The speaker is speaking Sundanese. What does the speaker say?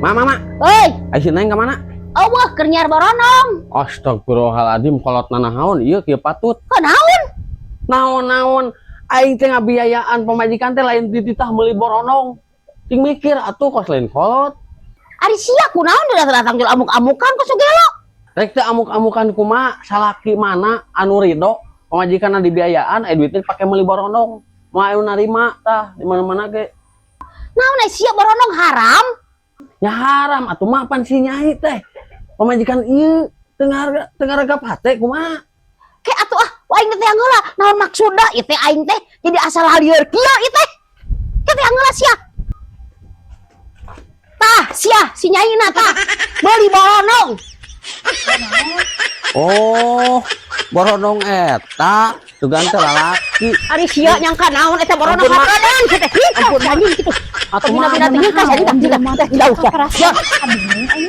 Ma, mama, Hei, ai si Neng ka mana? Euweuh, keur nyiar boronong. Astagfirullahaladzim, kolot nanaon ieu kieu patut. Kunaon? Naon-naon, aing teh ngabiayaan pamajikan teh lain dititah meuli boronong. Cing mikir atuh kos lain kolot. Ari sia kunaon datang-datang jual amuk-amukan kos gelo? Rek teh amuk-amukan kumaha, salaki mana anu ridho pamajikan dibiayaan eh duitnya dipake meuli boronong. Moal anu narima tah di mana-mana ge. Naon ai sia, boronong haram? Ya haram atuh mah, pan si nyai teh. Pamajikan ieu teu ngaregap hate kumaha? Ke atuh ah, aing teh heula naon maksudna ieu teh, aing teh jadi asal halieur kieu ieu teh. Ke teh heula sia. Tah, sia si nyaina tah. Meuli boronong. Oh, boronong eta, dugaan teh lalaki. Ari sia nyangka naon eta boronong? Ampun, Mak. Haram kitu teh. Hingkas anjing kitu. Atuh mah. Bina-bina teh hingkas anjing tah tah jauh sia. Perasaan bingung.